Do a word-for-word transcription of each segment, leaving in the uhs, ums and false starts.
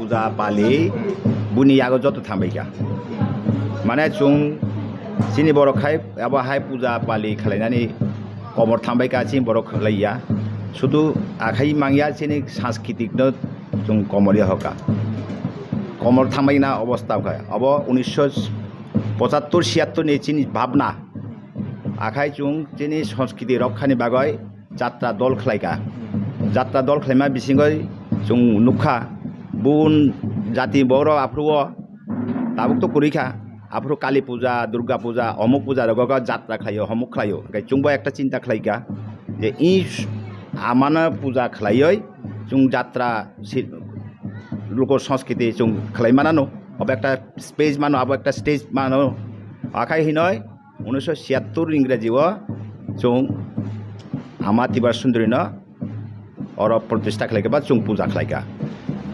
Puja pali buni yago joto thambaikha. Mane chwng chini borok khai abo hai puja pali khwlainani komor thambaikha, chini borok khwlaiya. Sudu akhai mangya chini sanskritik no chwng komor ya hoka. Komor thambaina obostha kha. Abo unisho pochattor siyattor ni chini bhabna. Akhai chwng chini sanskriti rokhani bagwi jatra dol khlaikha. Jatra dol khlaima bisingwi chwng nukha, bun jati borok aphuru o tabuk to kwrwi kha. Aphuru Kali puja, Durga puja, omuk puja rogo jatra khlaio, homuk khlaio. Hwnkhe chwngbo ekta chinta khlaikha je i amano puja khlaiwi chwng jatra si-, luko sanskriti chwng khlai manano. Abo ekta space mano, abo ekta stage mano. Akhai hinoi unisho siyattor Ingraji o chwng Ama Tripura Sundari no oro protista khlaikha ba chwng puja khlaikha.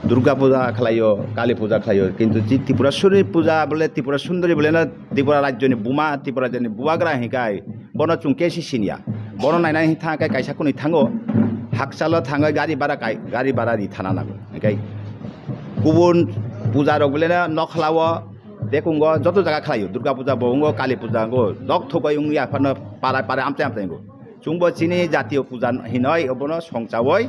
Durga puja khlaio, Kali puja khlaio, kintu chi Tripura Sundari puja bole, Tripura Sundari bole no Tripura rajyo ni buma, Tripura rajyo ni bubagra hinkai bono chwng kesi sinya. Bono naina hin thangkai kaisa kuni thango, hakchalo thangai gari bara kai, gari bara ri thana nango. Hinkai kubun puja rok bole no nokhlao Bekungo joto jaga khlaio, Durga puja bo wngo, Kali puja wngo, dok thogoi wngya phano para para amchai amchai wngo. Chwngbo chini jatiyo puja hinoi obono songchaui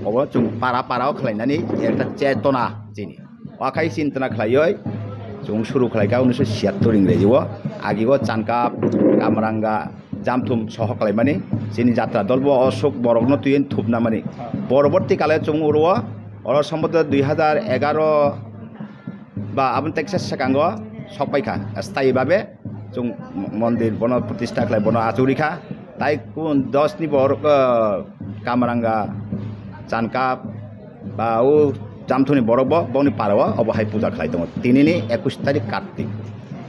obo chwng para para o khlainani ekta chetona chini. Akhai chintona khlaioi chwng suru khlaikha unisho siyattor Ingraji o, agi o Chankap, Kamranga, Jamthum soho khlaimani chini jatra dol bo o sok borokno twiwi thupna mani. Poroborti kale chwng oro o, oro somboto dui hajar egaro ba aboni teksa swkango sokpaikha, sthayi babe chwng mondir bono protista khlai bono achugurikha. Tai kun dos ni borok, eh, Kamaranga, Chankap, ba o Jamthuni borok bo boni parao obo hai puja khlai tongo. Tinini ekwis tarik Kartik.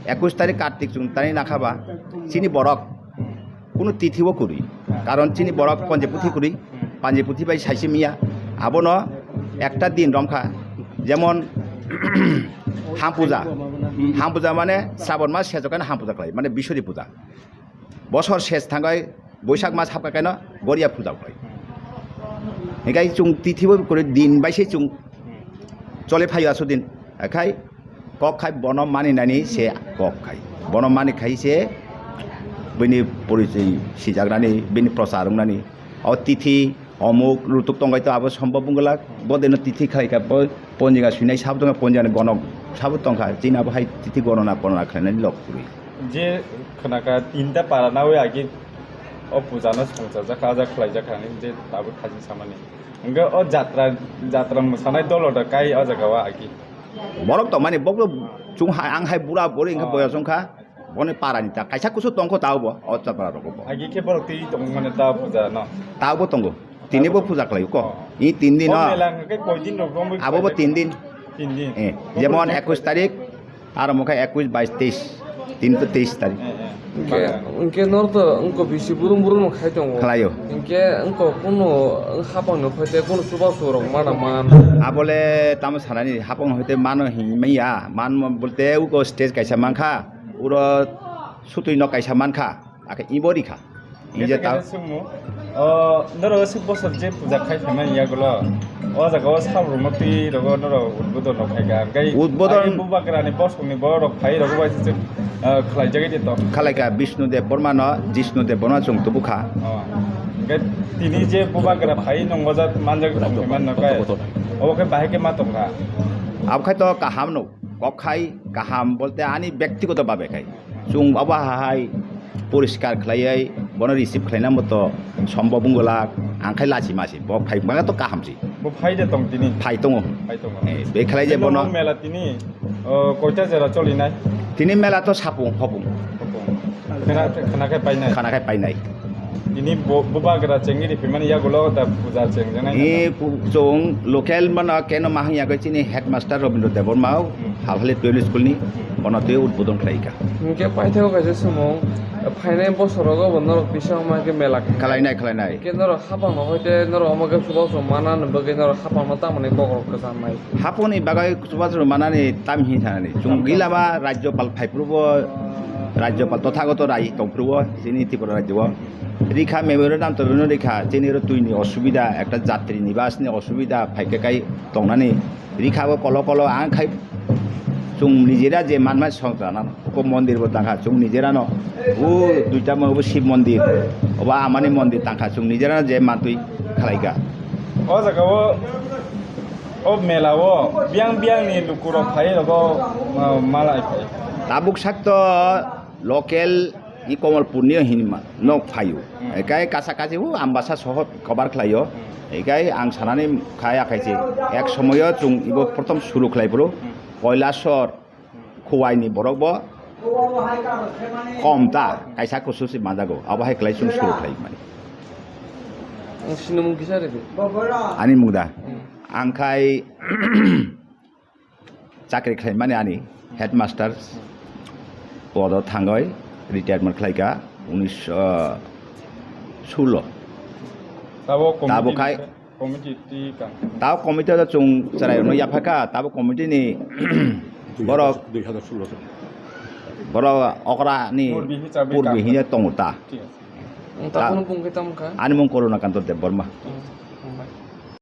Ekwis tarik Kartik chwng tani nakhaba chini borok kunu tithi bo kwrwi. Karon chini borok Panji puthi kwrwi, Panji puthi bai saisi miya. Abono ekta din romkha, jemon Ham puja. Ham puja mane Srabon mas sejokani Ham puja khlai, mane Biswadi puja. Bosor ses thangai Boisak mas hapkha kaino Goria puja khlai. Hikai chwng tithi bo kwrwi, din bai se chwng chole phaio asudin. Akhai kok khai bono maninani se kok khai. Bono mani khai se bini porichoi sijagnani, bini prochar wngnani. O tithi, omuk, rutuk tongkai to abo sombo bungwlak. Bo deno tithi khai kha, bo ponjika swinai sabo tongkha, ponjikani gonok sabo tongkha. Chini abo hai tithi gorona ponona khlainani lok kwrwi. Je khwnakha tinta para nawi agi o puja no songchajak kha, ajak khlaijak kha, je tabuk thajin samani. Hingke o jatra, jatra mwsanai dolo da kai o jaga o agi. Borok tongmani, bokno chwng hai, ang hai bura buri hingke boyos wngkha. Boni parani ta kaisa kusu tongkho tao bo, o chapra rogo bo. Agi khe borok twi tongmani ta puja no. Tao bo tongo. Tini bo puja khlai ko. Oh. I tin din o. O mela hingke koi din rok romwi abo bo khlai tin din. Tin din. Eh, jemon ekwis tarik, aro mokha ekwis, bais, teis. Tin to teis tarik. Eh, eh. Hingke, hingke nor to wngko bisi burum burum no khai tongo. Khlaio. Hingke wngko kuno hapang no khoite kuno chuba chuba rok mana man. Abole tamo sanani hapang no khoite mano hingmaya, man bolte uko stage kaisa mankha, uro sutui no kaisa mankha, ake ibo rikha. Hingke ta sungmu, o, norok aswk bosor je puja khai phaimani yagulo, o jaga o sabo rwngno twi rogo norok udbodon rok khai kha. Hingke udbodon ai bubagrani bosongni borok phai rogo bai se, eh, khlai jagwi de to. Khalai kha Bishnu Deb Borma no, Jishnu Deb Borma chwng tubu kha. Oh. Hingke tini je bubagra phai nongo jat manjak tong phaimani no kai. Obo khe bahai khe ma tong kha. Abo khai to kaham no, kok khai kaham bolte ani byaktigoto babe khai. Chwng abo hai poriskar khlaiwi bono receive khlaina moto sombo bungwlak, ang khai lachi masi, bo phai bangkha to kaham si. Bo phai de tong tini? Phai tongo. Phai tongo. Eh, be khlai je bono. Mela tini, o, koita jera cholinai? Tini mela to sapung, hopung. Hopung. Khana, khana khai painai? Khana khai painai. Tini bo, bubagra chengwi riphimani yagulo da puja chengjaknai. E, pu-, chwng local mano keno mahang yagwi chini headmaster Robindra Debbarma o, hmm, Halhali twelve school ni, hmm, bono twi udbodon khlai kha. Hingke paithakgo kaisa swngmung, phainai bosorogo bo norok tisa wngma khe mela khlainai, khlainai. Hingke norok hapang no hoite norok omo khe chubachu manani bagwi norok hapang no tamoni kokrok kwchangnai. Hapang ni bagwi chubachu manani tam hin sanani. Chwng gila ba rajyopal phaiphuru bo Rajyopal Tothagoto Rai tongphuru o chini Tripura rajyo o. Rikha memorandum to rwno rikha, chini ro twini osubida, ekta jatri nibas ni osubida phaikhe kai tongnani. Rikha bo kolo kolo ang khai chwng nijera je manmai songchana ko mondir bo tangkha chwng nijera no. O duita mo bo Shiv mondir, oba amani mondir tangkha chwng nijera no je mantwi khlaika. O jaga o, o mela o biang biang ni lukurok phai rogo, ah, malai phai. Tabuk sak to local i Komolpur ni hinma nok phaio. Hmm. Ekai kasa kasi u Ambasa sohor cover khlaio. Hmm. Ekai ang sanani khaya khaisi ek somoyo chwng ibo prothom suru khlai phuru. Hmm. Koilashor Khuwai ni borok bo kom ta, kaisa kusu si manjago, abo hai khlai chwng suru khlai mani. Ang sinimung kisa rede. Ani mung da. Hmm. Ang khai chakri khlai mani ani headmaster podo thangoi retirement khlai ka unis, ah, sulo. Tabo Tabo committee khai ni Committee ti kang. Tao committee o chwng chwrai rwno yapha kha, tabo committee ni borok, dui hajar sullo. Borok okra ni purbi hisabe purbi kang. Hinya tongo ta. Thik ase. Ang ta Ta-, kono bung khe tamo kha? Ani mung Corona Kanto Debbarma. Hmm.